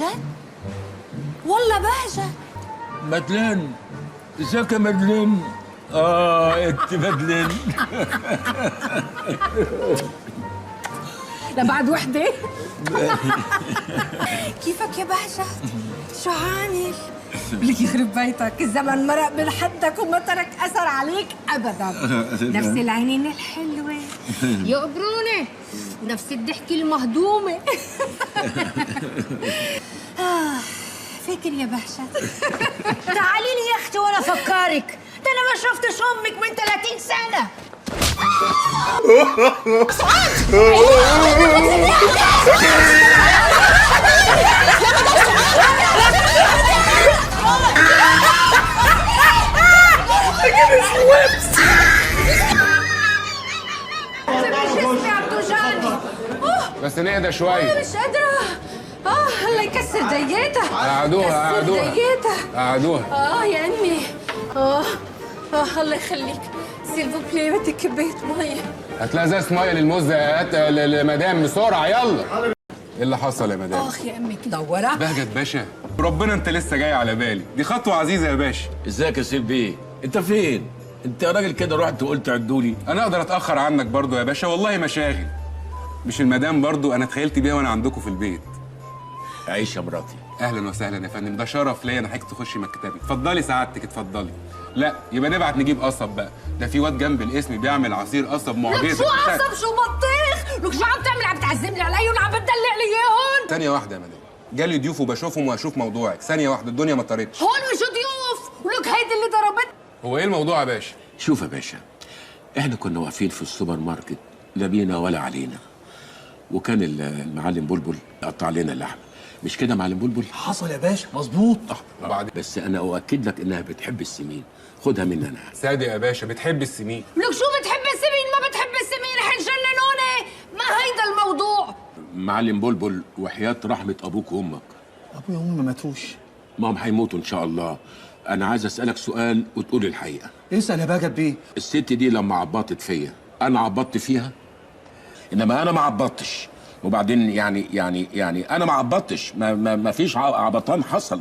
بهجت؟ والله بهجت. مدلين، ازيك يا مدلين؟ انت مدلين. لبعد وحده. كيفك يا بهجت؟ شو عامل؟ لك يخرب بيتك، الزمن مرق من حدك وما ترك اثر عليك ابدا. نفس العينين الحلوة يقبروني، ونفس الضحكة المهضومه. فاكر يا بهجت؟ تعالي لي يا اختي وانا افكرك، ده انا ما شفتش امك من 30 سنة. سعاد! جسمي عم توجعني. بس نهدى شوية. مش قادرة. الله يكسر دياتها. قعدوها قعدوها قعدوها. يا امي. الله يخليك، s'il vous plaît بدي كباية مي. هتلاقي ازازة مية للموز لمدام بسرعة. يلا. ايه اللي حصل يا مدام؟ اخ يا امي كدورة. بهجت باشا، ربنا انت لسه جاي على بالي، دي خطوة عزيزة يا باشا. ازيك يا سيف بيه؟ انت فين؟ انت يا راجل كده رحت وقلت عدولي. انا اقدر اتاخر عنك برضو يا باشا؟ والله مشاغل. مش المدام برضو انا اتخيلت بيها وانا عندكم في البيت. عيش يا مراتي. اهلا وسهلا يا فندم، ده شرف ليا انا حضرتك تخشي مكتبي. اتفضلي سعادتك، اتفضلي. لا يبقى نبعت نجيب قصب بقى، ده في واد جنب الاسم بيعمل عصير قصب معجزه. لك شو قصب شو بطيخ؟ لك شو عم تعمل؟ عم تعزمني علي ولا عم بتدلع لي اياهم؟ ثانية واحدة يا مدام، جالي ضيوف وبشوفهم وهشوف موضوعك. ثانية واحدة، الدنيا ما طارتش. هون مش ضيوف، ولك هيدي اللي ضربت. هو ايه الموضوع يا باشا؟ شوف يا باشا، احنا كنا واقفين في السوبر ماركت، لا بينا ولا علينا، وكان المعلم بلبل قطع لنا اللحمة، مش كده معلم بلبل؟ حصل يا باشا، مظبوط. وبعدين بس انا اؤكد لك انها بتحب السمين، خدها مني انا. صادق يا باشا، بتحب السمين. لك شو بتحب السمين؟ ما بتحب السمين، حيجننوني. ما هيدا الموضوع. معلم بلبل وحياة رحمة ابوك وامك. ابويا وامي ما ماتوش. ما هم هيموتوا ان شاء الله. انا عايز اسالك سؤال وتقول الحقيقة. اسال يا بهجت بيه. الست دي لما عبطت فيا انا عبطت فيها؟ انما انا ما عبطتش. وبعدين يعني انا ما عبطتش، ما فيش عبطان حصل.